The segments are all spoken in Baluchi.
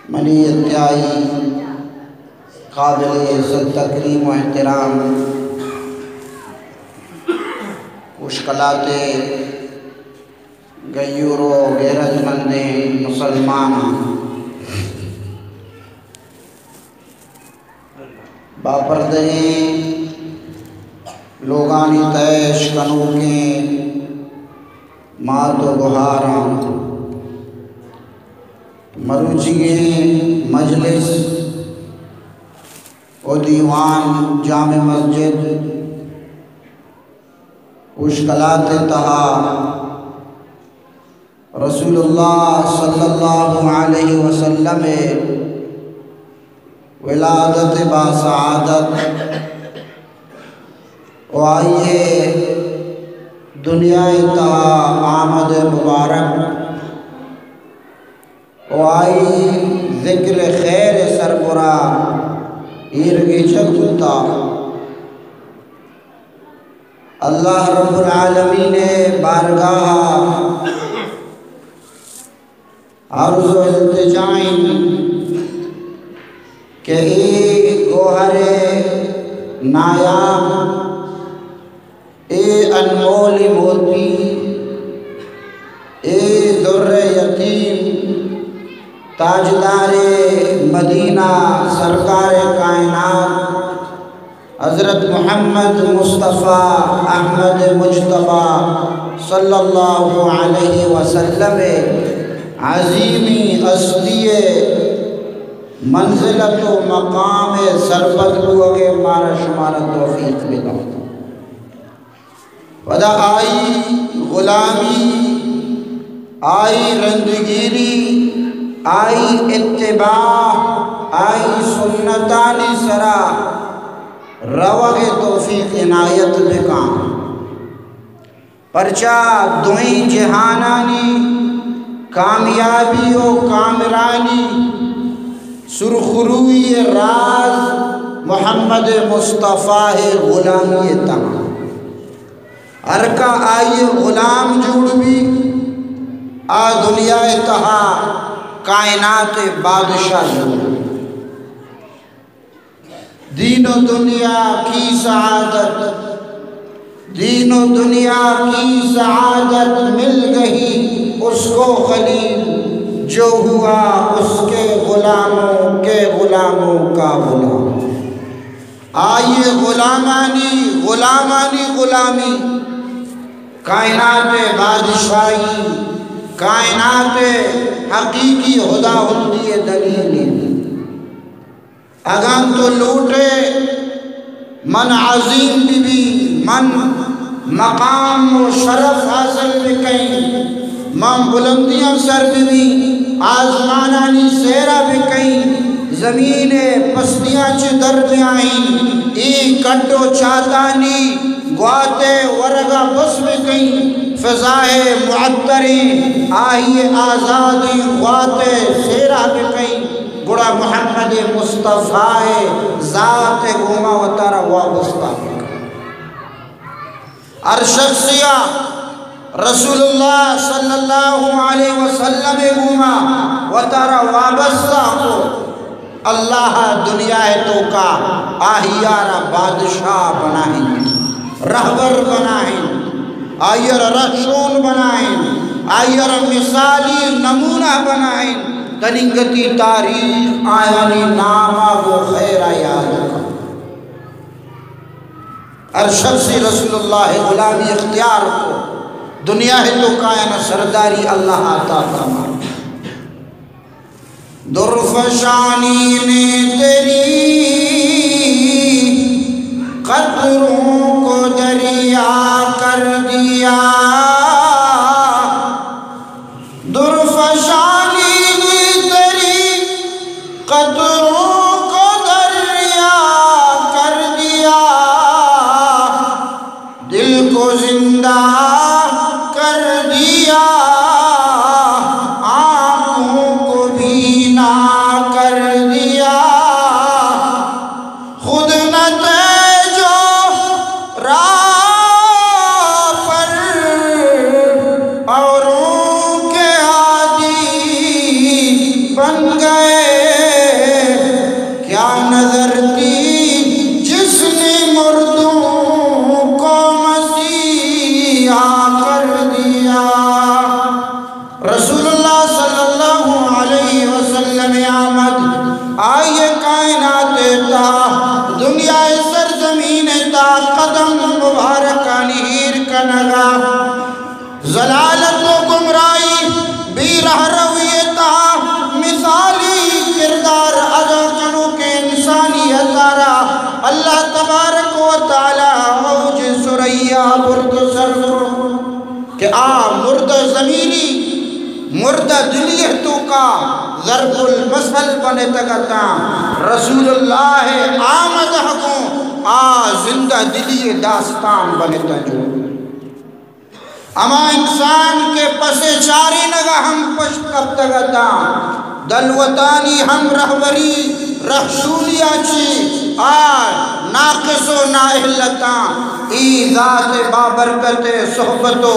منی انتہائی قابل عزت تکریم و احترام، خوش قلات غیور و غیرت مندیں مسلمان، باپردہیں لوگانی تہ ءَ اشکنوکیں مات و گہاراں، مروچیگیں مجلس و دیوان جامع مسجد خوش قلات ءِ تہا رسول اللہ صلی اللہ علیہ وسلم ءِ ولادت باسعادت و آئی ءِ دنیا ءِ تہا آمد مبارک و آئی ذکر خیر ءِ سربرا ایر گیجگ بوتا۔ اللہ رب العالمین ءِ بارگاہ ءَ عرض و التجا ایں کہ اے گوہر نایاب، اے انمول موتی، اے در یتیم، تاجدار مدینہ، سرکار کائنات حضرت محمد مصطفی احمد مجتبی صلی اللہ علیہ وسلم ءِ عظیمی ہستی ءِ منزلت و مقام ءِ سرپد بوگ ءِ مارا شمارا توفیق بدنت۔ پدا آئی غلامی، آئی رندگیری، آئی اتباع، آئی سنتانی سرا روگ ءِ توفیق عنایت بکن۔ پرچا دوئیں جہانانی کامیابی و کامرانی سرخروئی ءِ راز محمد مصطفی ءِ غلامی ءِ تہا۔ ہر کا آئی ءِ غلام جوڑ بی، آ دنیا ءِ تہا کائنات ءِ بادشاہ جوڑ بی۔ دین و دنیا کی سعادت، دین و دنیا کی سعادت مل گئی اس کو خلیل، جو ہوا اس کے غلاموں کے غلاموں کا غلام۔ آئی غلامانی غلامانی غلامی کائنات ءِ بادشاہی، کائنات ءِ حقیقی خداوندی ءِ دلیل انت۔ اگاں تو لوٹ ئے من عظیم بہ بی، من مقام و شرف حاصل بہ کئیں، من بلندیاں سر بہ بی، آزمانانی سیرا بہ کئیں، زمین ءِ پستیاں چہ در بیائیں، اے کڈ و چاتانی گوات ءِ ورگا بس بہ کئیں، فضا ءِ معطریں آہی ءِ آزادیں گوات ءِ سیرا بہ کئیں۔ گڑا محمد مصطفی ءِ ذات ءِ گوما وتارا وابستہ بکن۔ ہر شخصیا رسول اللہ صلی اللہ علیہ وسلم ءِ گوما وتارا وابستہ کو، اللہ دنیا ءِ توکا آہیارا بادشاہ بنائیں، رہبر بنائیں، آئیارا رہشون بنائیں، آئیارا مثالی نمونہ بنائیں۔ تننگتی تاریخ آیانی ناما گوں خیرا یاد کن۔ ہر شخصی رسول اللہ غلامی اختیار کو، دنیا ءِ توکا آیانا سرداری اللہ عطا فرما۔ درفشانی نے تیری قطروں کو دریا کر دیا۔ درفشانی نے تیری قطروں کو دریا کر دیا، دل کو زندہ کر دیا، آنکھوں کو بینا کر دیا۔ خود نہ تھے جو راہ پر، اوروں کے ہادی بن گئے۔ برت سر کہ آ مردہ ضمیری، مردہ دلی ءِ توکا ضرب المثل بنتگ اتاں۔ رسول اللہ ءِ آمد ءَ گوں آ زندہ دلی ءِ داستان بنتگ جو۔ ہما انسان کہ پس ءِ چارینگ ءَ ہم پشت کپتگ اتاں، دلوتانی ہم رہبری رہشونی ءَ چہ آ ناقص و نااہل اتاں، اے ذات بابرکت ءِ صحبت و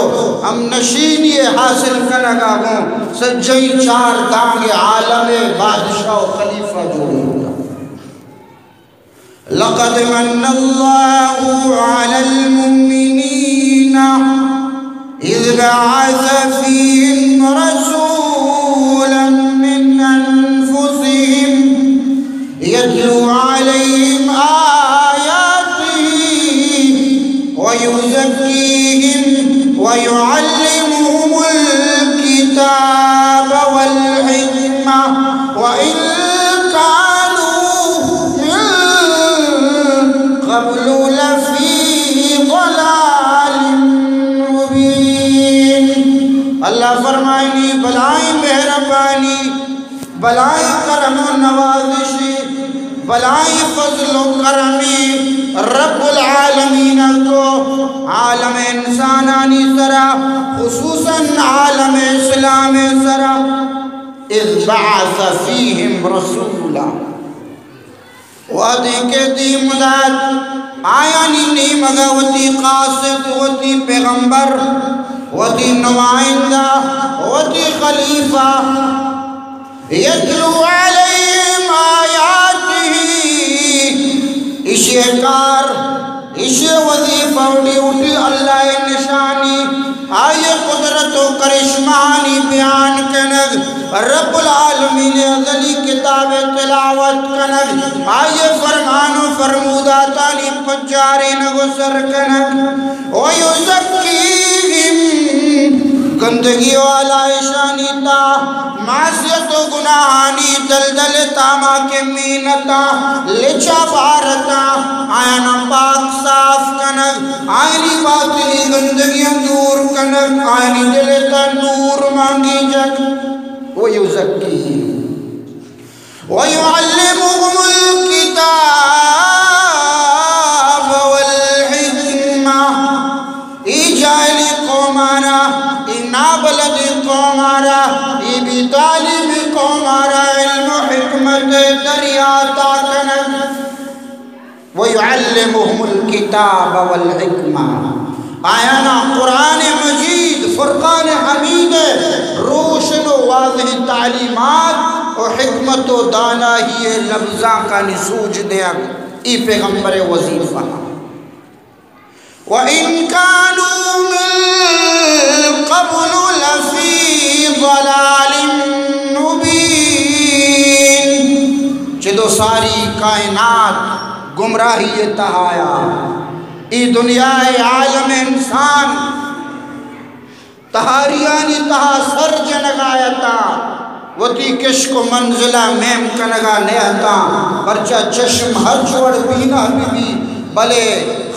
ہم نشینی ءِ حاصل کنگ ءَ گوں سجہیں چار دانگ عالم ءِ بادشاہ و خلیفہ جوڑ بوتاں۔ لقد من الله على المؤمنين إذ بعث فيهم رسولا من أنفسهم يتلو عليهم آياته ويزكيهم ويعلمهم الكتاب والحكمة وإن كانوا من قبل لفي ضلال مبين۔ اللہ فرمائنی، بلائیں مہربانی، بلائیں کرم و نوازشی، بلائیں فضل و کرمی رب العالمین ءَ تو عالم انسانانی سرا، خصوصاً عالم اسلام ءِ سرا، اذ بعث فیہم رسولا، وہدے کہ دیم دات آیانی نیمگ ءَ وتی قاصد، وتی پیغمبر، وتی نمائندہ، وتی خلیفہ، یتلو علیہم آیاتہ، ایشی کار، ایشی وظیفہ و ڈیوٹی اللہ ءِ نشانی، آئی ءِ قدرت و کرشمہانی بیان کنگ، رب العالمین ءِ ازلی کتاب ءِ تلاوت کنگ، آئی ءِ فرمان و فرموداتانی پجارینگ و سر کنگ، و یزکیہم، گندگی والا ایشانی تا معصیت و گناہانی دلدل ءِ تاما کہ مینتاں، لچا بارتاں، آیاناں پاک صاف کنگ، آیانی باطنی گندگیاں دور کنگ، آیانی دل ءِ تہا نور مانگیجگ۔ و یزکیہم و یعلمہم الکتاب والحکمہ۔ اے جاہلیں قومانا، اے نابلدیں قومانا، اے بے تعلیمیں قومانا علم و حکمت ءِ دریا عطا کنگ۔ ویعلمہم الکتاب والحکمہ، آیانا قرآن مجید، فرقان حمید ءِ روشن و واضح تعلیمات و حکمت و دانائی ءِ لبزانکانی سوج دیگ، اے پیغمبر ءِ وظیفہ۔ وَإِنْ كَانُوا مِنْ قَبْلُ لَفِي ضَلَالٍ مُبِينٍ۔ چدو ساری کائنات گمراہی ءِ تہایا، اے دنیا ءِ عالم انسان تہاریانی تہا سر جنگا اتاں، وتی کشک و منزلا میم کنگا نہ اتاں، پرچا چشم ہرچ وڑ بینہ بہ بی، بلے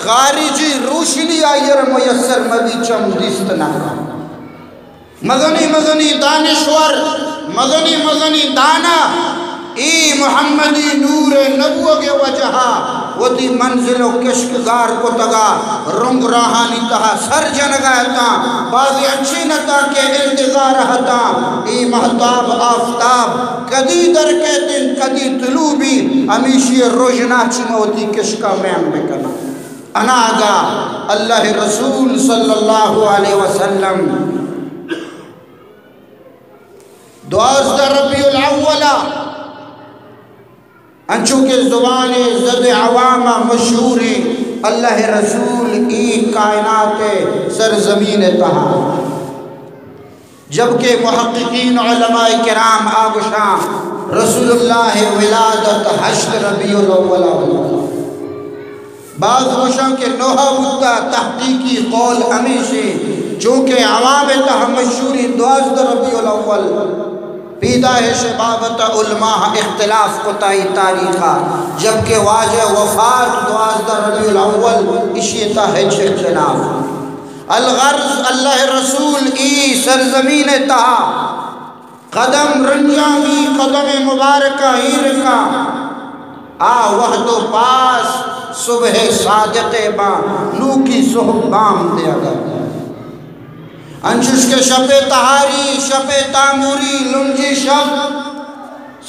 خارجی روشنی آئی ءَ را میسر مہ بی، چم دیست نہ کن۔ مزنی مزنی دانشور، مزنی مزنی دانا، اے محمدی نور ءِ نہ بوگ ءِ وجہا وتی منزل و کشک گار کتگا، رنگ راہانی تہا سر جنگا اتاں، بازی انچین اتاں کہ انتظار اتاں اے مہتاب آفتاب کدی در کیت انت، کدی طلوع بی، ہمیشی رژنا چی ما وتی کشکا میم بکناں۔ اناگا اللہ رسول صلی اللہ علیہ وسلم دوازدہ ربیع الاول ءَ، انچو کہ زبان زد عوام ءَ مشہوریں، اللہ رسول اے کائنات ءِ سرزمین ءِ تہا، جبکہ محققین علماء کرام آ گوشاں رسول اللہ ءِ ولادت ہشت ربیع الاول ءَ بوتا۔ بعض گوشاں کہ نوہ بوتا، تحقیقی قول ہمیشیں، چونکہ عوام تہا مشہوریں دوازدہ ربیع الاول۔ پیدائش بابت علماء اختلاف کتا ای تاریخا، جبکہ واجہ وفات دوازدہ ربیع الاول، اشی تا ہچ اختلاف۔ الغرض، اللہ رسول ای سرزمین تہا قدم رنجاں بی، قدم مبارکہ ایر کاں، آ وہد و پاس صبح صادق باں، نوکی صحب بام دیگا۔ انچوش کہ شپ تہاری، شپ تاموری، لنجی شپ،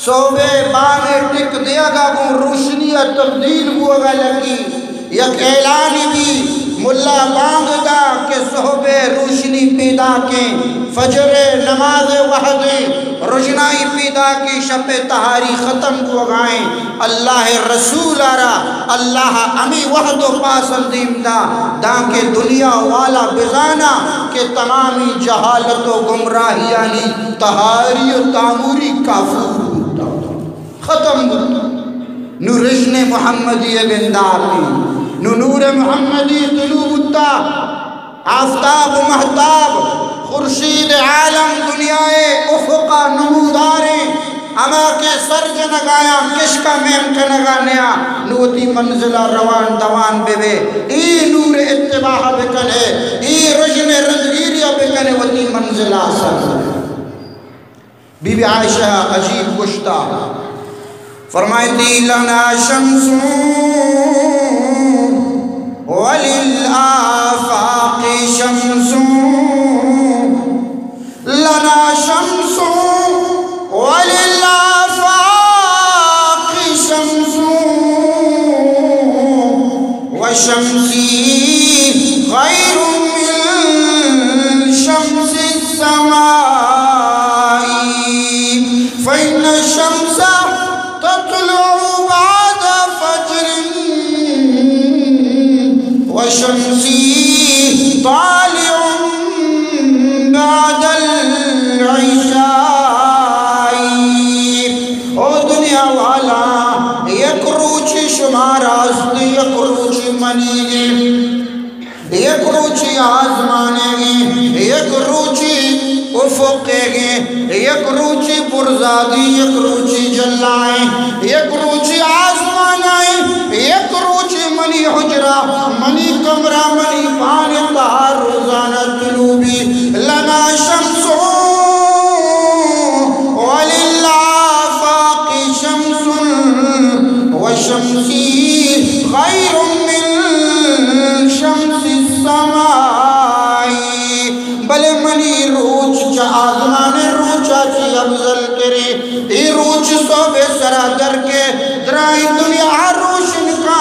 صحب بانگ ٹک دیگا گوں روشنی ء تبدیل بوگا لگی۔ یک اعلان بی، ملا بانگ دا کہ صحب روشنی پیداکیں، فجر نماز وہدیں، رژنائی پیداکیں، شپ تہاری ختم بوگائیں۔ اللہ رسول ء را اللہ ہمے وہد و پاسندیم دا، دانکہ دنیا والا بزانا کہ تمامی جہالت و گمراہیانی تہاری و تاموری کافور بوتا، ختم بوتا۔ نو رژن محمدی بندات، نو نور محمدی طلوع بوتا۔ آفتاب و مہتاب، خورشید عالم دنیائے افقا نموداریں، ہما کہ سر جنگایاں کشکا میم کنگا نیا، نو وتی منزلا روان دوان ببے۔ ای نور اتباع بکنے، ای رژن رندگیریا بکنے، وتی منزلا سر۔ بی بی عائشہ عجیب گوشتا، فرمائیتی، لنا شمس وللآفاق شمس، لنا شمس وللآفاق شمس، وشمسی خیر من شمس السماء، فإن الشمس تطلع بعد فجر، وشمسی طالع بعد العشاء۔ او دنیا والا، یک روچی شمارا است، یک روچی منیگیں۔ یک روچی آزمانیگیں، یک روچی افقیگیں، یک روچی برزادی، یک روچی جلائیں، یک روچی آزمانائیں، یک روچی منی حجرہ، منی کمرہ، منی پان تہا روزانہ طلوع بی۔ لنا شمس وللآفاق شمس، وشمسی خیر من شمس السماء۔ بلے منی روچ چہ آزمان روچا چی افضل تریں۔ اے روچ صحب سرا در کے، درائیں دنیا روشن کا۔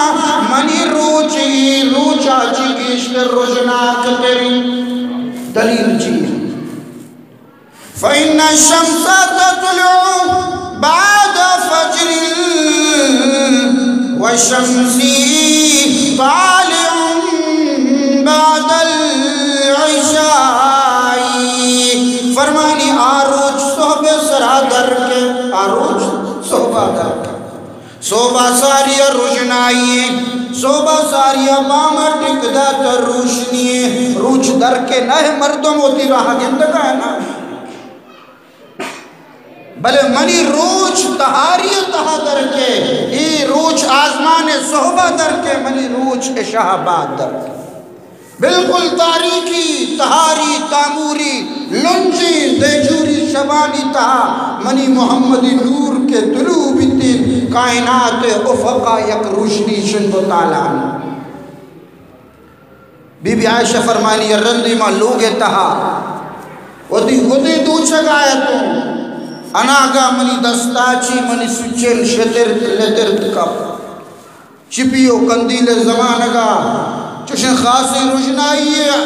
منی روچ اے روچا چی گیشتر رژناک تریں۔ دلیل چی؟ فإن الشمس تطلع بعد فجر، وشمسی طالع بعد العشاء۔ فرمانی، آ روچ صحب سرا در کے، آ روچ صحب در کے۔ صحب ء ساری ء رژنائی ء، صحب ء ساری ء بام ء ٹک دات ء روشنی ء۔ روچ در کے نہ، مردم وتی راہ گندگ ء نہ۔ بلے منی روچ تہاری ء تہا در کے، اے روچ آزمان ء صحب ء در کے، منی روچ عشاء ء بعد در کے۔ بالکل تاریکی، تہاری، تاموری، لنجیں، دیجوری شبانی تہا منی محمدی نور کہ طلوع بیتیں، کائنات افقا یک روشنی شنگ و تالان۔ بی بی عائشہ فرمانی، رندی ما لوگ تہا وتی گدے دوچگ آیتوں، اناگا منی دستا چی منی سچن شترت لترت کپ۔ چپی و کندیل ء زمانگ ء چوشیں خاصیں رژنائی ء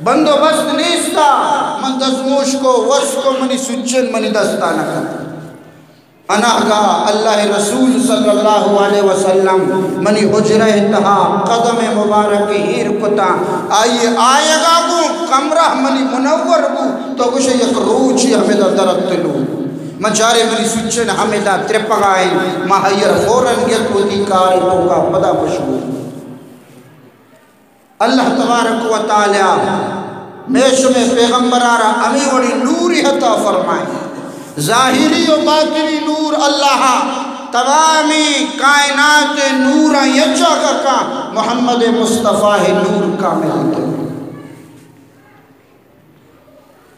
بندوبست نیست ء من دزموشک و وسک و منی سچن منی دست ء نہ کنت۔ اناگہ اللہ ء رسول صلی اللہ علیہ وسلم منی حجرہ ء تہا قدم مبارک ایر کتاں، آئی ء آیگ ء گوں کمرہ منی منور بو، تو گوشے یک روچے ہمدا درتلو۔ من چارے منی سچن ہمدا ترپگا انت، من ہیر فوراً گپت وتی کار توکا پدا مشغول۔ اللہ تبارک و تعالی مئے شمئے پیغمبرا را ہمے وڑیں نورے عطا فرمائے۔ ظاہری و باطنی نور اللہ ءَ، تمامی کائنات ءِ نوراں یکجا کاں، محمد مصطفیٰ ءِ نور کامل انت۔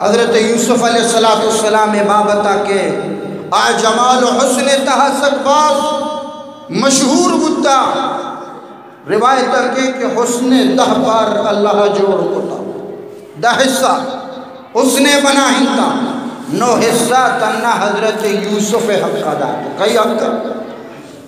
حضرت یوسف علیہ الصلوۃ والسلام ءِ بابت ءَ کہ آ جمال و حسن ءِ تہا سک باز مشہور بوتا۔ روایت ءَ کہ، کہ حسن ءَ دہ بار اللہ ءَ جوڑ کتا، دہ حصہ حسن ءَ بناہینتا، نو حصہ تنا حضرت یوسف ءِ حق ءَ داتا۔ کئی حق؟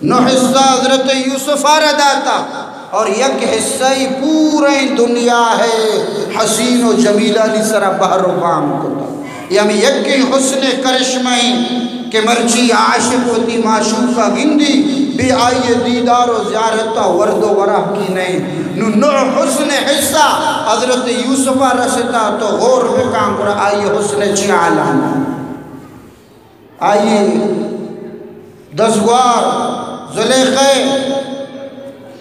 نو حصہ حضرت یوسف ءَ را داتا اور یک حصہ ای پوریں دنیا ءِ حسین و جمیلانی سرا بہر و بام کتا۔ اے ہمے یکیں حسن ءِ کرشمہ ایں کہ مرچی عاشق وتی معشوق ءَ گندی، بے آئی ءِ دیدار و زیارت ءَ ورد و وراکی نئیں۔ نوں نو حسن ءِ حصہ حضرت یوسف ءَ رستا، تو غور بکاں گڑا آئی ءِ حسن ءِ چی حال انت۔ آئی ءِ دزگوار زلیخا،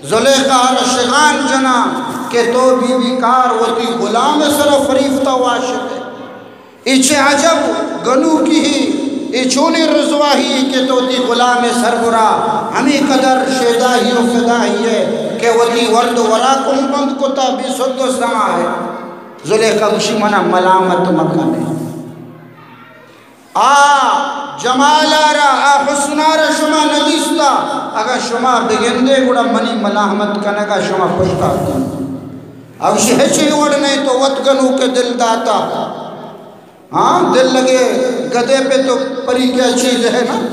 زلیخا ءَ را شگان جناں کہ تو بی بی کار وتی غلام ءِ سرا فریفتہ و عاشق ئے۔ اے چے عجب گنوکی ئے، اے چونیں رزوائی ئے کہ تو وتی غلام ءِ سربرا ہمے قدر شیدائی و فدائی ئے کہ وتی ورد و وراک ہم بند کتا، بے سد و سما ئے۔ زلیخا گوشی، منا ملامت مکنے۔ آ جمال ءَ را، آ حسن ءَ را شما نہ دیستا، اگاں شما بگندے گڑا منی ملامت کنگ ءَ شما پشت اتکن۔ آ گوشی، ہچ وڑ نئیں، تو وت گنوک ئے، دل داتا۔ ہاں، دل لگے گدے پہ تو پری کیا چیز ہے نا۔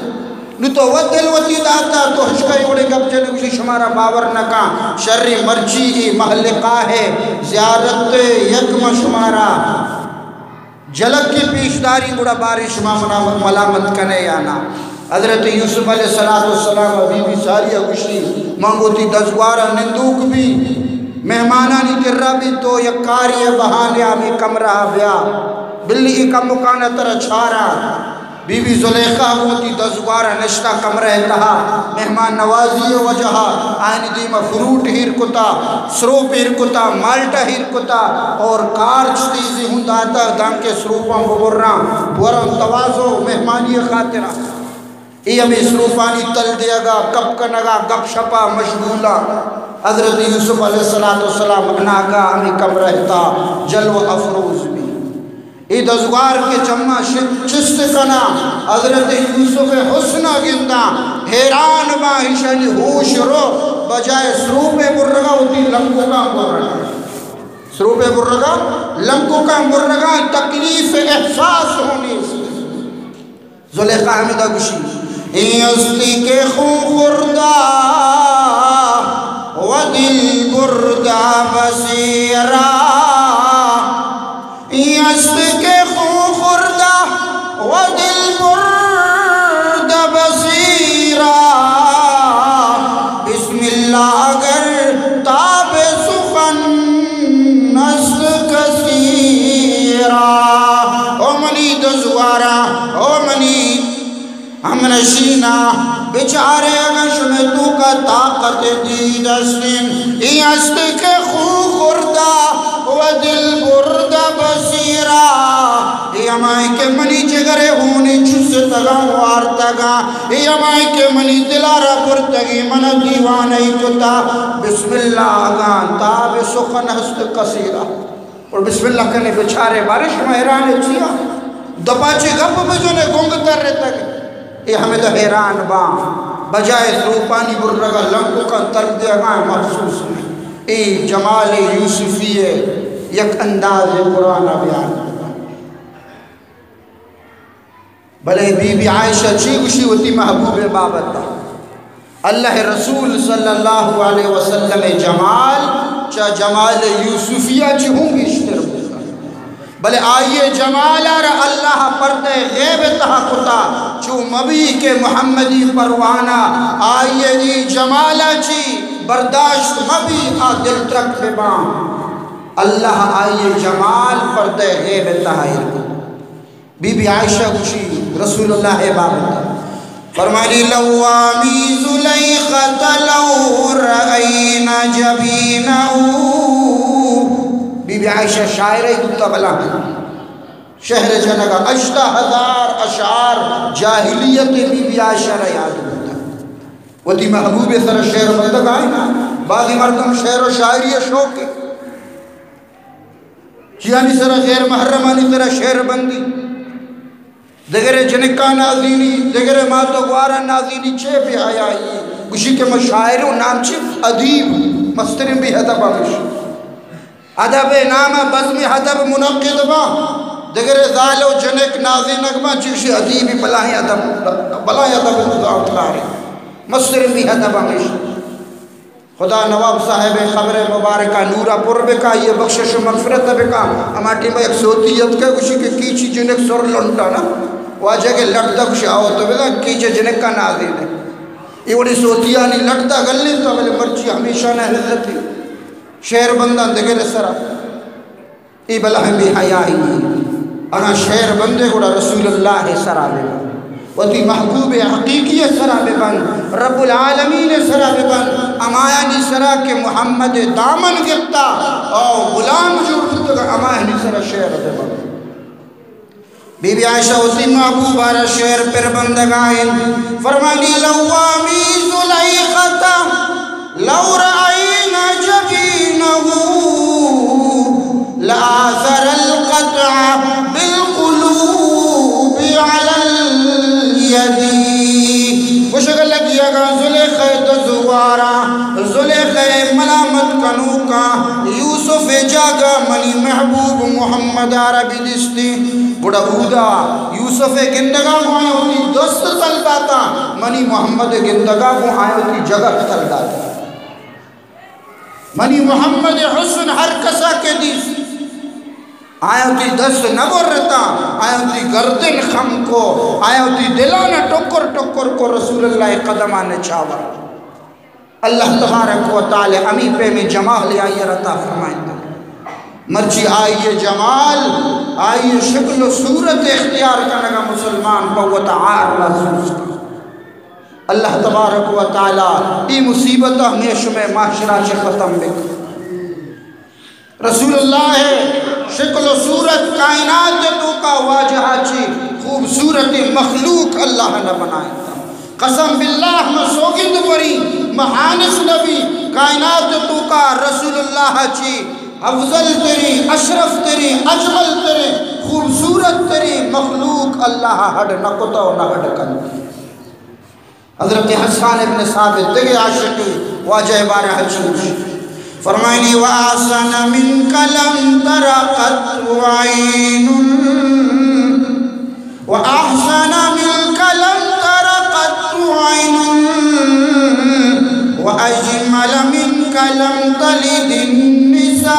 نوں تو وت دل وتی داتا، تو ہچ کئی وڑیں گپ جنے۔ گوشی، شمارا باور نہ کاں، شریں مرچی اے محلہ ءِ زیارت ءِ یک ما شمارا جلکی پیش داریں، گڑا باریں شما منا ملامت کنے یا نا؟ حضرت یوسف علیہ الصلوۃ والسلام ءَ بی بی ساری ءَ گوشی، من گوں وتی دزگوار ءَ نندوک بی، مہمانانی کرا بی، تو یک کارے ءِ بہانے ءَ ہمے کمرہ ءَ بیا، بلی اے کمکان ءَ ترا چارا۔ بی بی زلیخا گوں وتی دزگوار ءَ نشتا کمرہ ءِ تہا، مہمان نوازی ءِ وجہ ءَ آیانی دیم ءَ فروٹ ایر کتا، سروپ ایر کتا، مالٹا ایر کتا اور کارچ تیزی ہوں داتا، دانکہ سروپاں ببراں، بوراں تواضع و مہمانی ءِ خاطرا۔ اے ہمے سروپانی تل دیگا، کپ کنگا، گپ شپا مشغولا۔ حضرت یوسف علیہ الصلوۃ والسلام اناگا ہمے کمرہ ءِ تہا جلوہ افروز بی۔ اے دزگوار کہ چماں ش-، چست کناں، حضرت یوسف ءِ حسن ءَ گنداں، حیران باں، ایشانی ہوش رو، بجائے سروپ ءِ برگا وتی لنککاں برگا۔ سروپ ءِ برگا، لنککاں برگا، تکلیف ءِ احساس ہوں نیست۔ زلیخا ہمدا گوشی، این است که خون خورده و دل برده بصیرا۔ این است که خون خورده و دل برده بصیرا، بسم الله اگر تاب سخن است کثیرا۔ او منی دزگوارا، او منی ہمنشینا، بچارے اگاں شمے توکا طاقت دید استیں، ای است کہ خو خوردہ و دل بردہ بصیرا۔ ای ہمائیں کہ منی جگرے ہونی چستگاں وارتگاں، ای ہمائیں کہ منی دلارا برتگی، من دیوانہ کتا۔ بسم اللہ اگاں تاب سخن ہست کثیرا۔ اور بسم اللہ کنے بچارے، بارے شما حیران چیا؟ دپا چے گپ بجنے گنگ تر تک۔ اے ہمیں تو حیران باں۔ بجائے سروپانی برگا لنککاں تل دیگا محسوس نہیں۔ اے جمال یوسفی ہے، یک انداز قرآن بیان۔ بلے بی بی عائشہ چی گوشی وتی محبوب بابت؟ اللہ رسول صلی اللہ علیہ وسلم جمال چا جمال یوسفیہ چی ہوں گیشتر بوتا۔ بلے آئی جمال را اللہ پردہ غیب تہا کتا، چو مبی کہ محمدی پروانہ آئی ای جمال چی برداشت مبی، آ دل ترک بباں۔ اللہ آئی جمال پردہ غیب تہا ایر کتا۔ بی بی عائشہ گوشی رسول اللہ ءِ بابت، فرمانی، لوامی زلیخة لو رأین جبینہ۔ بی بی عائشہ شاعرہ بوتا بلا۔ شعر جنگا، ہشت ہزار اشعار جاہلیت بی بی عائشہ را یاد بوتا۔ وتی محبوب سر شعر بندگا ایں۔ بعضی مردم شعر و شاعری شوق ہے، چیانی سر، غیر محرمانی سر شعر بندی، دگرے جنکا نازینی، دگرے مات و گوارا نازینی، چے بے حیائی۔ گوشی کہ من شاعر و نام چی؟ ادیب، مسترین بی ادب ہمیش۔ ادب نام بزم ادب منعقد با، دگرے زال و جنک نازینگ با، چی گوشی؟ ادیبی، بلاہیں ادب، بلاہیں ادب زانتکارے، مسترین بی ادب ہمیش۔ خدا نواب صاحب قبر مبارکہ نورا پر بکا، یہ بخشش و مغفرت بکا۔ ہما ٹیم یک سوتی یتکا، گوشی کہ کیچی جنک سر لنٹا نا، واجہ کہ لٹ دا، گوشی آؤ تو بلا کیچے جنک کا نازینے۔ یہ وڑی سوتیانی لٹ دا گلے تو بلے مرچی ہمیشہ نہ حضرت شعر بنداں دگرے سرا۔ اے بلاہیں بے حیائی۔ اگاں شعر بندے گڑا رسول اللہ سرا ببند، وتی محبوب حقیقی سرا ببند، رب العالمین سرا ببند، ہمایانی سرا کہ محمد دامن گپتا او غلام جوڑ بوتگ، ہمایانی سرا شعر ببند۔ بی بی عائشہ وتی محبوب آرا شعر پر بندگائیں، فرمانی: لوامی زلیخت لو رأین جبینه لآثر القطع بالقلوب علی الید۔ گوشگ لگی اگاں زلیخہ دزوارا، زلیخہ ملامت کنوکا یوسف جاگہ منی محبوب محمد آرا بدستی، گڑا اودا یوسف گندگا گوں آیا وتی دست تل داتا، منی محمد گندگا گوں آیا وتی جگر تل داتا۔ منی محمد حسن ہر کسا کہ دیست، آیا وتی دست نہ برتا، آیا وتی گردن خم کو، آیا وتی دلانا ٹکر ٹکر کو، رسول اللہ قدمانا چاور۔ اللہ تبارک و تعالی ہمے پیمیں جمال آئی عطا فرمائینتا۔ مرچی آئی جمال، آئی شکل و صورت اختیار کنگا مسلمان پہ وتا عار محسوس کن۔ اللہ تبارک و تعالی اے مصیبت ہمیں شمے معاشرہ چہ ختم بکن۔ رسول اللہ شکل و صورت کائنات توکا واجہ چی خوبصورت مخلوق اللہ نہ بنائینتا۔ قسم باللہ، من سوگند بری، من ہانس نبی، کائنات توکا رسول اللہ چی افضل ترین، اشرف ترین، اجمل ترین، خوبصورت ترین مخلوق اللہ ہڈ نہ کتا و نہ ہڈ کنت۔ حضرت حسان ابن ثابت دگہ عاشقی واجہ بارہ ہچوش فرمائنی: وأحسن منك لم تر قط عين، وأحسن منك لم تر قط عين، وأجمل منك لم تلد النساء،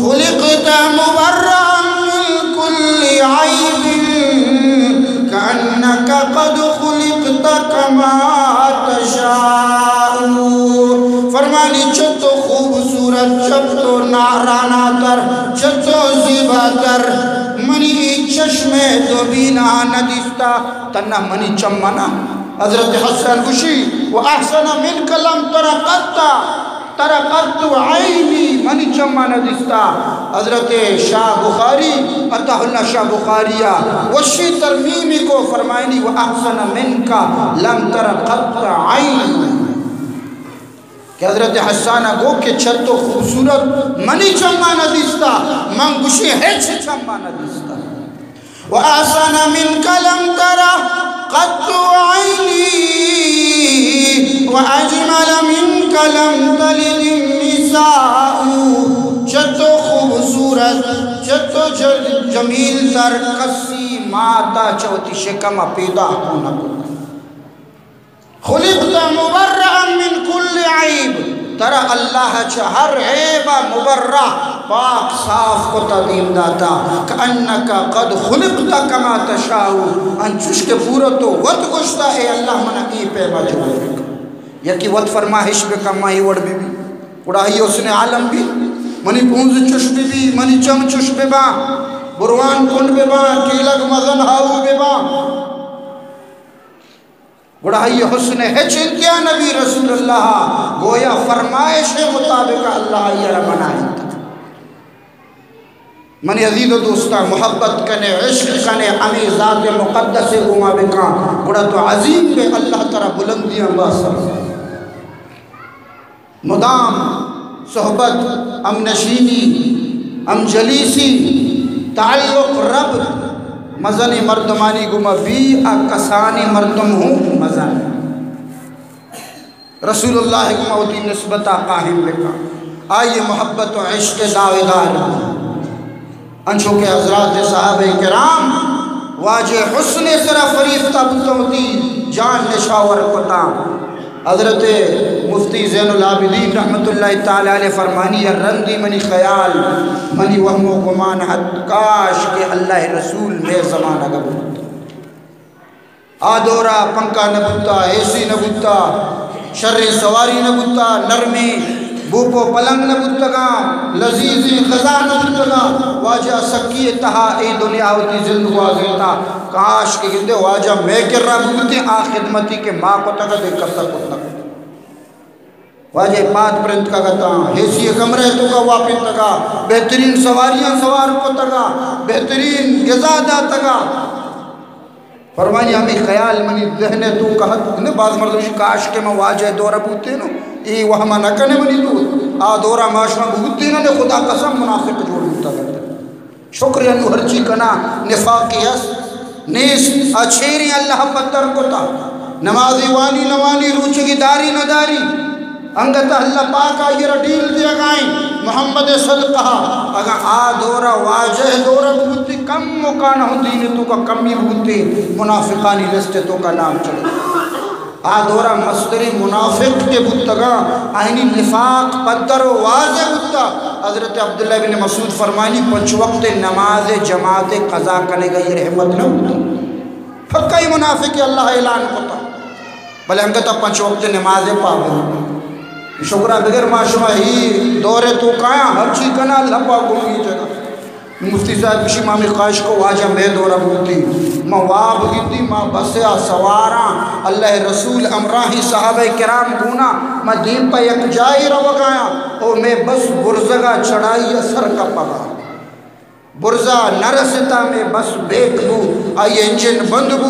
خلقت مبرأ من كل عيب، كأنك قد خلقت كما تشاء۔ فرمانی، چتو خوبصورت، چتو نا-، رانا تر، چتو زیبا تر، منی چشم دو بینا نہ دیستا، تنہ منی چمنا۔ حضرت حسن گوشی، وأحسن منك لم تر قط، تر قط عيني، منی چما نہ دیستا۔ حضرت شاہ بخاری، عطا اللہ شاہ بخاریا وشی ترمیمی کو، فرمائنی، وأحسن منك لم تر قط عين۔ کہ حضرت حسانا گو کہ چتو خوبصورت منی چما نہ دیستا، من گوشی ہچ چما نہ دیستا۔ وأحسن منك لم تر قط عيني، وأجمل منك لم تلد النساء۔ چتو خوبصورت، چتو ج-، جمیل تر کسی ماتا چہ وتی شکم پیدا کو نہ کو۔ خلقت مبرأ من كل عيب، ترا اللہ چہ ہر عیبا مبرأ، پاک صاف کتا، دیم داتا۔ كأنك قد خلقت كما تشاء، انچوش کہ پورا تو وت گوشتا، اے اللہ منا اے پیما جوڑ بکن۔ یکی وت فرمائش بکن، ما اے وڑ ببی، گڑا آئی حسن عالم بی، منی پونز چش ببی، منی چم چش ببا، بروان کنڈ ببا، ٹیلگ مزن ہاؤ ببا۔ گڑا آئی حسن ہچ انتہا نبی، رسول اللہ گویا فرمائش مطابق اللہ آئی را بنائینت۔ منی عزیز و دوستاں، محبت کنے، عشق کنے، ہمے ذات مقدس گوما بکاں، گڑا تو عظیم بے، اللہ ترا بلندیاں باسا۔ مدام صحبت، ہم نشینی، ہم جلیسی، تعلق رب مزنیں مردمانی گوما بی، آ کسانیں مردم ہوں مزن۔ رسول اللہ گوما وتی نسبتا قائم بکن، آئی محبت و عشق دعویدار بی۔ انچو کہ حضرات صحابہ کرام واجہ حسن سرا فریفتہ بوتاں، وتی جان نشاور کتاں۔ حضرت مفتی زین العابدین رحمت اللہ تعالی علیہ فرمانی، یا رندی منی خیال، منی وہم و گمان ات، کاش کہ اللہ رسول مئے زمانگ بوت۔ آ دورا پنکھا نہ بوتا، اے سی نہ بوتا، شریں سواری نہ بوتا، نرمیں بوپ و پلنگ نہ بوتگاں، لذیذیں غذا نہ بوتگاں۔ واجہ سکی تہا اے دنیا وتی زند گوازینتا۔ کاش کہ گندے واجہ مئے کرا بوتیں، آ خدمتی کہ ما کتگ دے کسا کت نہ کت۔ واجہ پاد پرنت کا گتاں، اے سی کمرہ تو کا واپنتگا، بہترین سواریاں سوار کتگا، بہترین غذا داتگا۔ فرمانی ہمے خیال منی ذہن ء توکا ات۔ نہ باز مردم گوشی کاش کہ من واجہ ء دور ء بوتینوں، اے وہم ء نہ کن ئے منی دوست۔ آ دور ء ما شما بوتینوں، نہ خدا قسم منافق جوڑ بوتگ انت۔ شکر انو ہرچی کنا نفاقی است نیست۔ آ چیریں اللہ پدر کتا۔ نمازی وانی نہ وانی، روچگی داری نہ داری۔ انگت اللہ پاک آئی را ڈیل دیگائیں۔ محمد صدقہ، اگاں آ دورا واجہ دورا بوتی، کم مکان ہوں دین توکا کمی بوتی، منافقانی لسٹ توکا نام چڑھتا۔ آ دورا مستریں منافق کہ بوتگاں، آئینی نفاق پدر و واضح بوتا۔ حضرت عبداللہ بن مسعود فرمانی، پنچ وقت نماز جماعت قضا کنگا یہ رحمت نہ بوتا۔ پکا ہی منافق اللہ اعلان کتا۔ بلے انگت پنچ وقت نماز پابند۔ شکرا بغیر ما شما ہی دور توکایاں، ہرچی کنا اللہ پاک گوں ہی جگہ۔ مفتی صاحب گوشی، ما ہمے خواہش کو واجہ مئے دورا بوتی، ما واب گندی، ما بس ء سواراں، اللہ رسول امراہیں صحابہ کرام گونا، ما دیم پہ یک جاہے روگایاں، او مئے بس برزگا چڑھائی ء سر کپگا۔ برزا نہ رستا، مئے بس بیک بو، آئی انجن بند بو،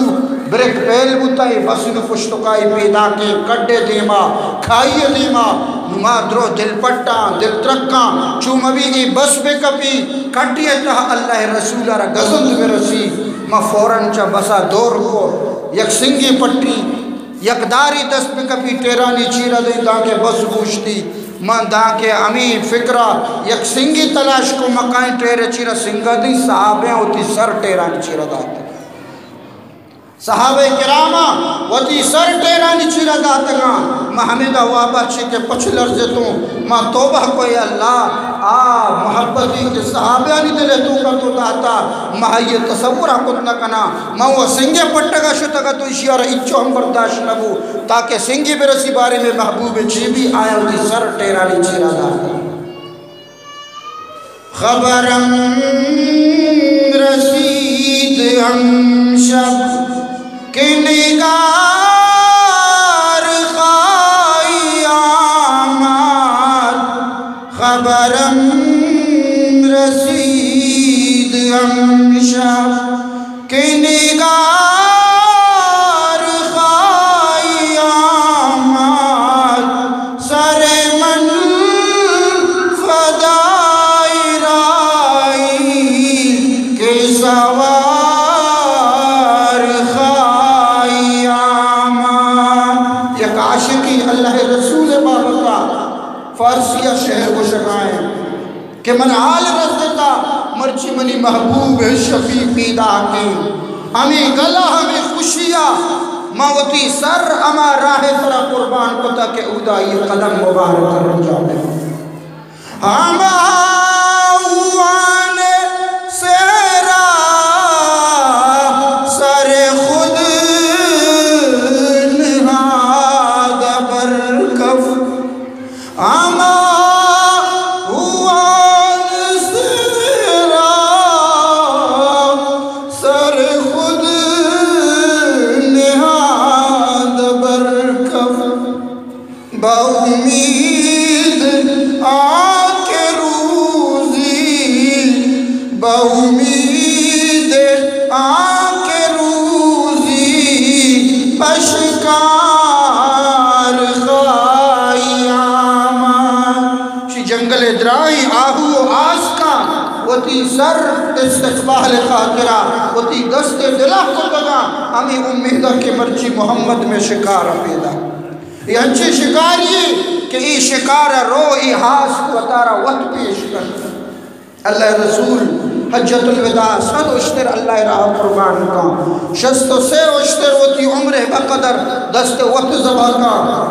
بریک پیل بوتا، اے بس نو پشتکائی پیداکیں کڈے دیما، کھائی دیما، نو ما درو دل پٹاں، دل ترکاں، چو مبی اے بس بہ کپی، کڈی تہا اللہ رسول را گزند برسی۔ ما فوراً چہ بسا دور کو، یک سنگے پٹی، یک داری دست بہ کپی، ٹیرانی چیرا دیں، دانکہ بس بوشتی۔ من دانکہ ہمے فکرا یک سنگے تلاش کو، مکائیں ٹیرے چیرا سنگا دیں، صحابیاں وتی سر ٹیرانی چیرا دات۔ صحابہ کراماں وتی سر ٹیرانی چیرا داتگاں۔ من ہمیدا وابا چی کہ پچ لرزتوں، من توبہ کو، اے اللہ، آ محبتی کہ صحابیانی دل توکا تو داتا، من آئی تصورا کت نہ کنا۔ من و سنگے پٹگا شتگا تو اشیارا اچو ہم برداشت نہ بو، تاکہ سنگے برسی بارے میں محبوب چی بی، آیا وتی سر ٹیرانی چیرا داتا۔ خبرم رسید امشب کہ نگار خواہی آمد، خبرم رسید امشب کہ نگار خواہی آمد، سر من فدای راہی کہ سوار خواہی آمد۔ یک عاشقی اللہ رسول بابتا فارسی شعر گوشگائیں۔ کہ من حال رستا، مرچی منی محبوب شفیع پیداکیں۔ ہمے گلا ہمے خوشیا، من وتی سر ہما راہ سرا قربان کتا کہ اودا یہ قدم مبارک رجا بی۔ ہما ہوان سیرا سر خود نہاد بر کف۔ ہما ہوان سیرا سر خود نہاد بر کف، بہ امید آ کہ روح وتی سر استقبال خاطرا وتی دست دلا کتگا، ہمیں امیدا کہ مرچی محمد میں شکار پیدا۔ یہ انچیں شکاری کہ ای شکار رو ای ہاس وتارا وت پیش کن۔ اللہ رسول حجت الوداع صد اشتر اللہ راہ قربان کن، شست و سے اشتر وتی عمر بقدر دست وت ذبح کن،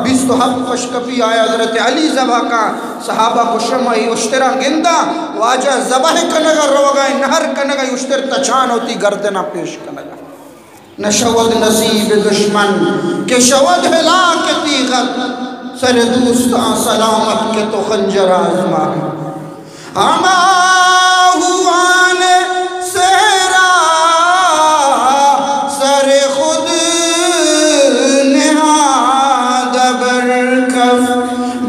بیست و ہفت پشکپی آیا حضرت علی ذبح کن۔ صحابہ گوشم ای اشتراں گنداں، واجہ ذبح کنگا روگا، نہر کنگا، اشتر تچان وتی گردنا پیش کنگا۔ نشود نصیب دشمن کہ شود ہلاک تیغت، سر دوستاں سلامت کہ تو خنجر آزمائے۔ ہما ہوان سہرا سر خود نہاد برکف،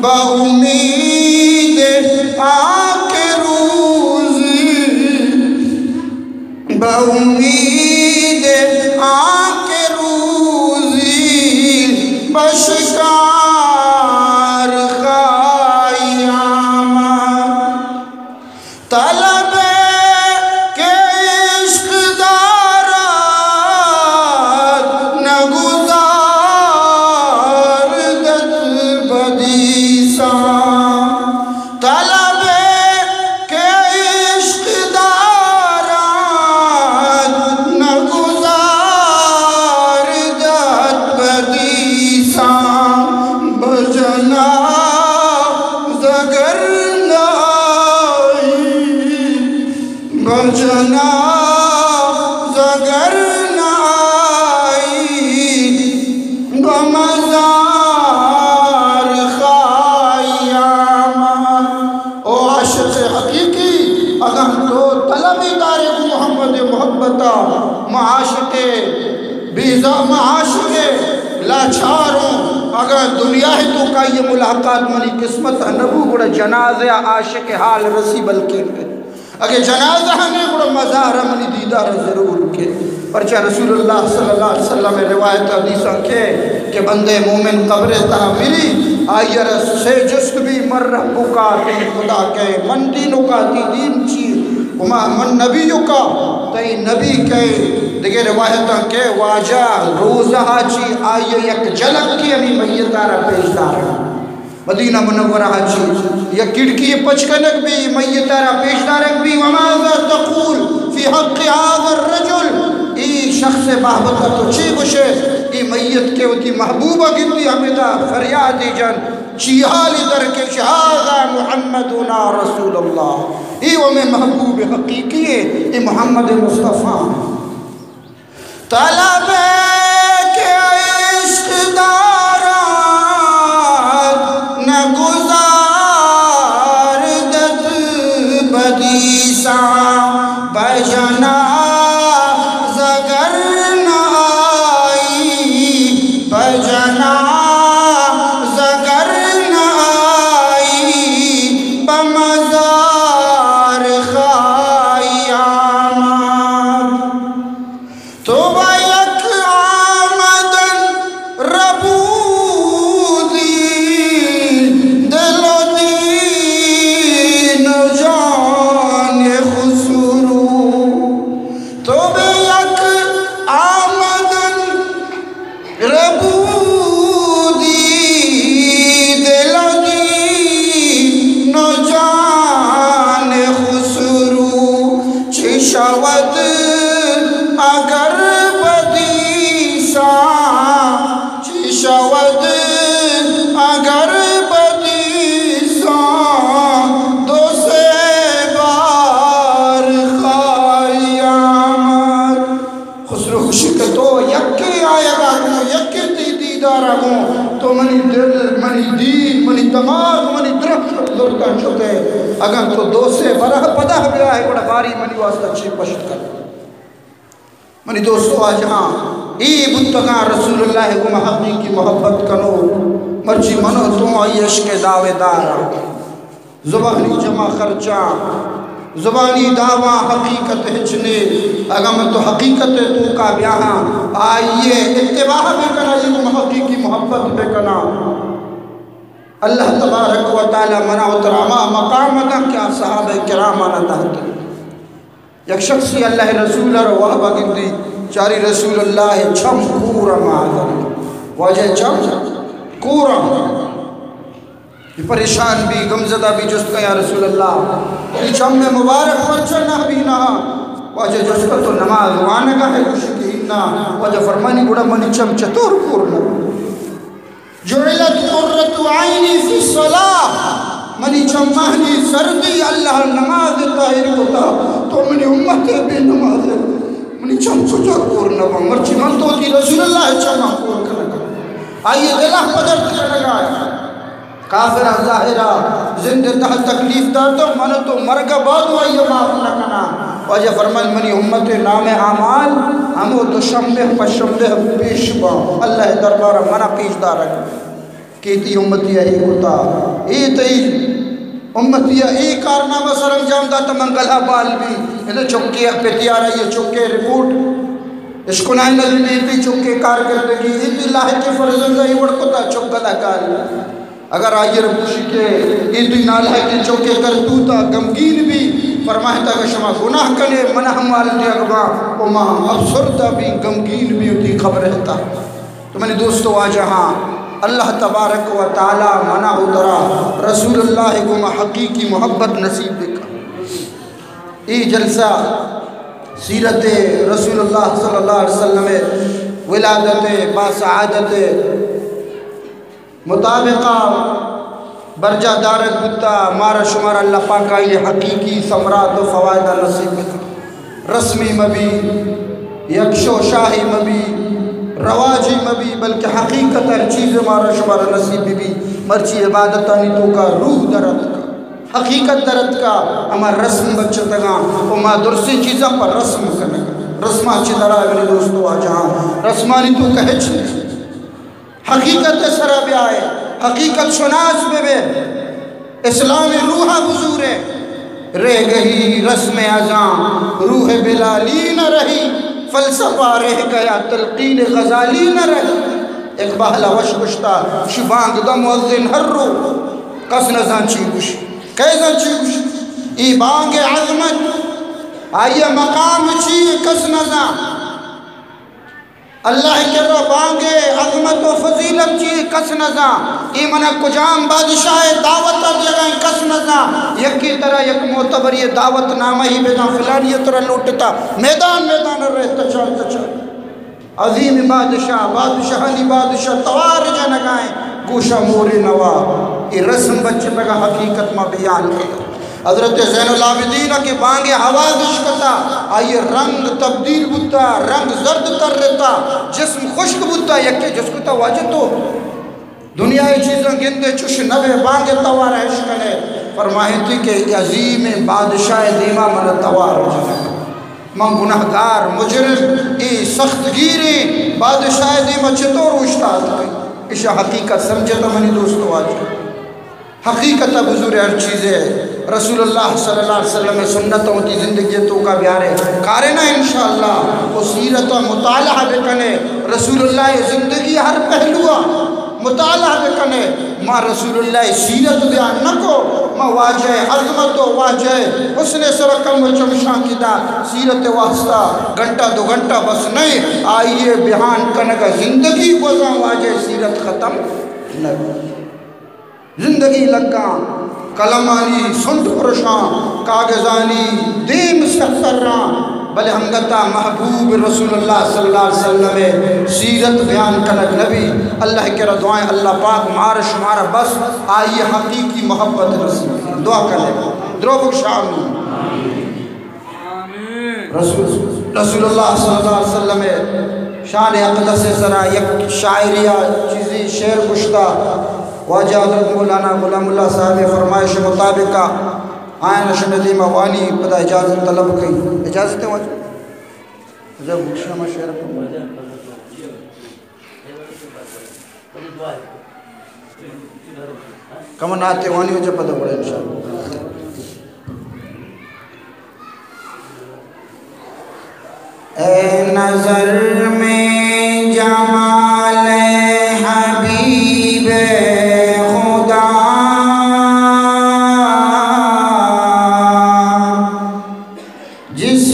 بہ امید آ کہ روزی، بہ امید آ کہ روزی بہ شکار خائی آمد۔ طلب کہ عشق دارد نگذاردت بدیساں، طلب کہ عشق دارد نگذاردت بدیساں، بجنازہ گر نائی، بجنازہ گر نائی، بہ مزار خائی آمد۔ او عاشق حقیقی، اگاں تو طلبی دارے گوں محمد محبتا، ما عاشق بیزار، ما عاشق لاچاروں، اگاں دنیا توکا یہ ملاقات منی قسمت نبو، گڑا جنازہ عاشق حال رسی بلکیں۔ اگہ جنازہ ہمیں گڑا مزار منی دیدار ضرور کے۔ پرچہ رسول اللہ صلی اللہ علیہ وسلم روایت حدیثاں کے کہ بندے مومن قبر تہا مری، آئی را سے جست بی، من ربک، تئی خدا کے، من دینک، تئی دین چی، وما من نبیک، تئی نبی کے۔ دگہ روایتاں کے واجہ روزہ چی آئی یک جلک کی ہمیں میتارا پیش دارا۔ مدینہ منورہ ء چی یک کھڑکی پچ کنگ بی، میت ء را پیش دارگ بی، وماذا تقول فی حق هذا الرجل، ای شخص بابت ء تو چی گوشے؟ ای میت کہ وتی محبوب ء گندی ہمیدا فریادی جن، چی حالی درکش، هذا محمدنا رسول اللہ، ای و میں محبوب حقیقی ہے، ای محمد مصطفی۔ طلب کہ عشق دارد نگذاردت بدیساں، بہ جنازہ گر نہ آئی، بہ جنازہ گر نہ آئی، بہ مزار خائی آمد۔ تو بہ یک آمدن ربودی دل و دین و جان خسرو۔ تو بہ یک آمدن ربودی دل و دین و جان خسرو، چی شود اگر بدیساں، چی شود اگر بدیساں، دو سے بار خواہی آمد۔ خسرو گوشی کہ تو یکے آیگا گوں، یکے تئی دیدارا گوں، تو منی دل، منی دین، منی دماغ، منی درک زرتاں شتے۔ اگاں تو دو سے برہ پدا بیائے گڑا باری منی واسطہ چی پشت کن۔ منی دوست واجہاں، اے بوتگاں رسول اللہ گوں حقیقی محبت کنو، مرچی منو تو آئی عشق دعوے دار۔ زبانی جمع خرچاں، زبانی دعواں، حقیقت ہچ نے۔ اگاں من تو حقیقت توکا بیاہاں، آئیے اتباع بکناں، یہ گوں حقیقی محبت بکناں۔ اللہ تبارک و تعالی منا و ترا ہما مقام داں کہ آ صحابہ کرامانا داتے۔ یک شخصی اللہ رسول ءَ را واب ءَ گندی، چاری رسول اللہ ءِ چم کور ءَ، معاذ اللہ، واجہ ءِ چم کور ءَ۔ اے پریشان بی، غمزدہ بی، جست کن، یا رسول اللہ، اے چم مبارک پرچا نہ بیناں؟ واجہ جست کن، تو نماز وانگا ئے؟ گوشی کہ انا۔ واجہ فرمانی، گڑا منی چم چطور کور نہ بی؟ جعلت قرۃ عینی فی الصلاۃ، منی چمانی سردی اللہ نماز ءَ طاہر کتا، تو منی امت ءِ بے نماز ءَ منی چم کجا کور نہ باں؟ مرچی من تو وتی رسول اللہ ءِ چماں کور کنگا۔ آئی ءِ دل ءَ پہ درد کنگا۔ کافر ءَ ظاہر ءَ زند ءِ تہا تکلیف داتو، من تو مرگ ءَ بعد آئی ءَ معاف نہ کناں۔ واجہ فرمائیں، منی امت ءِ نام اعمال ہمو دوشنبہ، پشنبہ پیش باں، اللہ ءِ دربار ءَ منا پیش دارگ کہ تئی امتی ءَ اے کتا، اے تئی امتی ءَ اے کارنامہ سرانجام داتا، من گلا بال بی۔ ادا چکے ءَ پتیار، آئی ءِ چکے ءِ رپورٹ اشکنائینگ بی، تئی چکے ءِ کارکردگی، اے تئی لاحقیں فرزند ءَ اے وڑ کتا، چک گلا گال۔ اگر آئی ءَ را گوشی کہ اے تئی نالاحقیں چکے ءِ کرتوت ءَ غمگین بی، فرمائتا کہ شما گناہ کنے، من ہم حال دیگ باں، و ما افسردہ بی، غمگین بی وتی قبر ءِ تہا۔ تو منی دوست و واجہاں، اللہ تبارک و تعالی منا و ترا رسول اللہ ءِ گوما حقیقی محبت نصیب بکن۔ اے جلسہ سیرت رسول اللہ صلی اللہ علیہ وسلم ءِ ولادت ءِ با سعادت ءِ مطابقا برجاہ دارگ بوتا، مارا شمارا اللہ پاک آئی ءِ حقیقی ثمرات و فوائد نصیب بکن۔ رسمی مبی، یک شو شاہی مبی، رواجی مبی، بلکہ حقیقت ہر چیز مارا شمارا نصیب بی۔ مرچی عبادتانی توکا روح در اتکا، حقیقت در اتکا، ہما رسم بچتگاں و ما درسیں چیزاں پر رسم کنگا۔ رسماں چہ درائے منی دوست و واجہاں، رسمانی توکا ہچ نہیں۔ حقیقت ءِ سرا بیائے، حقیقت شناس بہ بے، اسلام ءِ روح ءَ بزورے۔ رہ گئی رسم ازاں روح بلالی نہ رہی، فلسفہ رہ گیا تلقین غزالی نہ رہی۔ اقبال ءَ وش گوشتا، شی بانگ دا مؤذن ہر رو، کس نہ زان چی گوشی، کئے زان چی گوشی۔ ای بانگ عظمت، آئی ءِ مقام چی، کس نہ زان۔ اللہ ءِ کرا بانگ ءِ عظمت و فضیلت چی، کس نہ زان۔ اے منا کجام بادشاہ ءِ دعوت ءَ دیگا ایں، کس نہ زان۔ یکے ترا یک معتبری دعوت نامہ ہی بداں، فلانی ءَ ترا لوٹتا، میدان میدان ءَ رہ تچان تچان۔ عظیم بادشاہ، بادشاہانی بادشاہ توار جنگا ایں، گوشا مورے نوا۔ اے رسم بچتگا، حقیقت ما بیان کتا۔ حضرت زین العابدین ءَ کہ بانگ ءِ آواز اشکتا، آئی ءِ رنگ تبدیل بوتا، رنگ زرد ترتا، جسم خشک بوتا۔ یکے جست کتا، واجہ تو دنیا ءِ چیزاں گندے، چش نہ بے، بانگ ءِ توار ءَ اشکنے؟ فرمائیتی کہ اے عظیمیں بادشاہ ءِ دیما من توار جنگ، من گناہگار، مجرم، اے سخت گیریں بادشاہ ءِ دیما چطور اوشتات کئی؟ اشا حقیقت سمجھتا منی دوست واجہ۔ حقیقت ءَ بزورے ہر چیزے۔ رسول اللہ صلی اللہ علیہ وسلم ءِ سنت ءَ وتی زندگی ءِ توکا بیارے۔ کارے نا انشاءاللہ۔ و سیرت ءَ مطالعہ بکنے۔ رسول اللہ ءِ زندگی ءِ ہر پہلو ءَ مطالعہ بکنے۔ ما رسول اللہ ءِ سیرت بیان نہ کو، ما واجہ ءِ عظمت و واجہ ءِ حسن ءِ سرا کم و چمشانکی دات۔ سیرت ءِ واسطہ گھنٹہ دو گھنٹہ بس نئے، آئی ءِ بیان کنگ ءَ زندگی گوزاں، واجہ ءِ سیرت ختم نہ بی۔ زندگی لگاں، قلمانی سنڈ پرشاں، کاغذانی دیم سیاہ تراں، بلے انگتا محبوب رسول اللہ صلی اللہ علیہ وسلم ءِ سیرت بیان کنگ نبی۔ اللہ ءِ کرا دعائیں، اللہ پاک مار شمارا بس آئی ءِ حقیقی محبت نصیب۔ دعا کرے، دروگ شامی۔ رسول، رسول اللہ صلی اللہ علیہ وسلم ءِ شان اقدس ءِ سرا یک شاعری ءَ چیزی شعر گوشتا۔ واجہ حضرت مولانا غلام اللہ صاحب ءِ فرمائش مطابق آیاں شمے دیما وانی، پدا اجازت طلب کئی۔ اجازت ہے واجہ؟ اجازت بخشی ہما شعر کو۔ کم نعت وانی ہو جا پدا بڑا انشاءاللہ۔ اے نظر میں جمال حبیب خدا، جس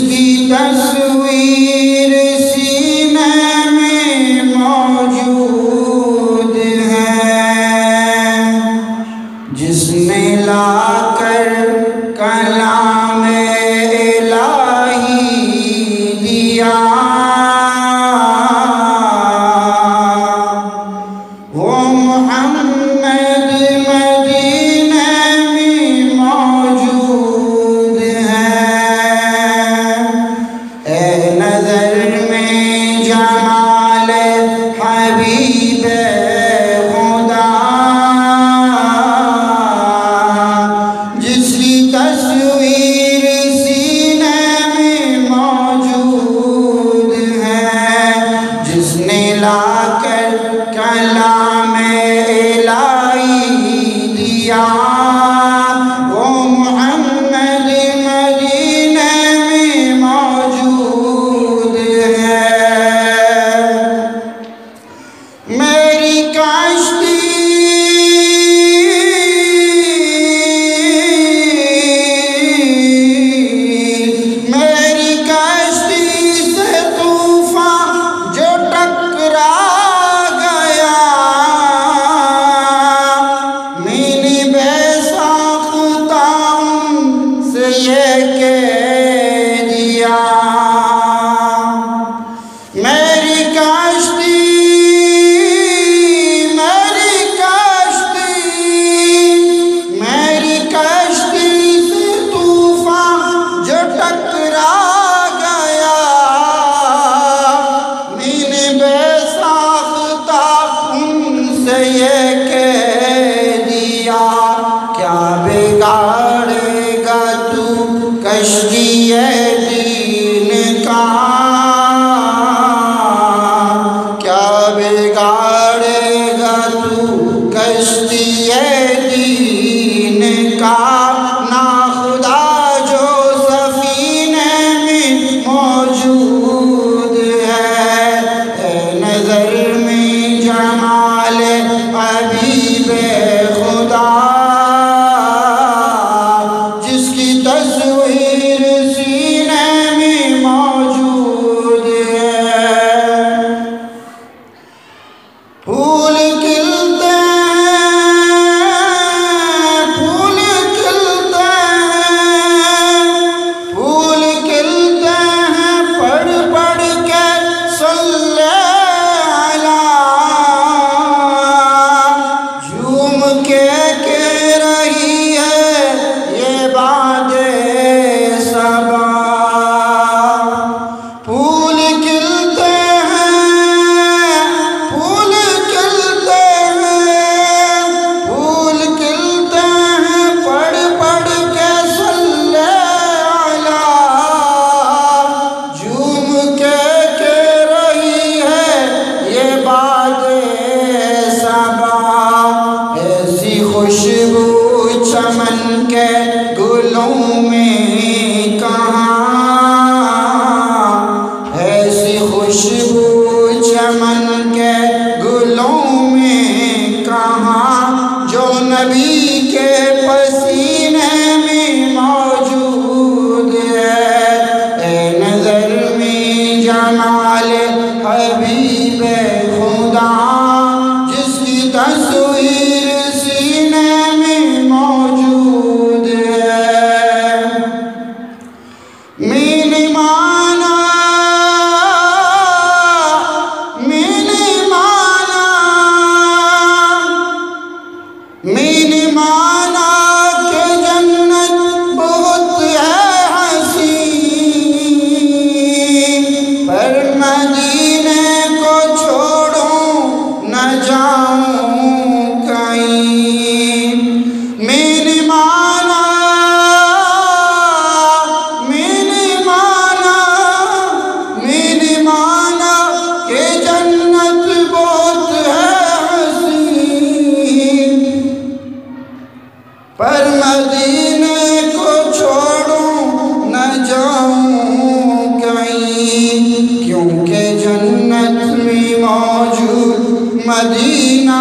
موجود ہے، جس نے لا کر کلام الہی دیا، وہ محمد مدینے میں موجود ہے۔ اے نظر میں جمال حبیب خدا، جس کی تصویر سینے میں موجود ہے، جس نے لا کر کلام الہی دیا، وہ محمد مدینے میں موجود ہے۔ میری کشتی، میری کشتی سے طوفان جو ٹکرا گیا، میں نے بے ساختہ ان سے یہ کہہ دیا، میری کشتی، میری کشتی، میری کشتی سے طوفان جو ٹکرا گیا، میں نے بے ساختہ ان سے یہ کہہ دیا، کیا بگاڑے گا تو کشتی دین کا؟ کیا بگاڑے گا تو کشتی دین کا؟ ناخدا جو سفینے میں موجود ہے، اے نظر میں جمال حبیب خدا، جس کی تصویر سینے میں موجود ہے۔ پھول کھلتے ہیں، پھول کھلتے ہیں، پھول کھلتے ہیں، پڑھ پڑھ کے صلی علی، جھوم کے کہہ رہی ہے یہ باد صبا۔ پھول کھلتے ہیں، پھول کھلتے ہیں، پھول کھلتے ہیں، پڑھ پڑھ کے صلی علی، جھوم کے کہہ رہی ہے یہ باد صبا۔ ایسی خوشبو چمن کے گلوں میں کہاں، ایسی خوشبو چمن کے گلوں میں کہاں، جو نبی کے پسینے میں موجود ہے۔ اے نظر میں جمال حبیب خدا، جس کی تصویر سینے میں موجود ہے۔ میں نے مانا، میں نے مانا، میں نے مانا کہ جنت بہت ہے حسین، پر مدینے کو چھوڑوں نہ جاؤں کہیں۔ میں نے مانا، میں نے مانا، میں نے مانا کہ جنت بہت ہے حسین، پر مدینے کو چھوڑوں نہ جاؤں کہیں، کیونکہ جنت میں موجود مدینہ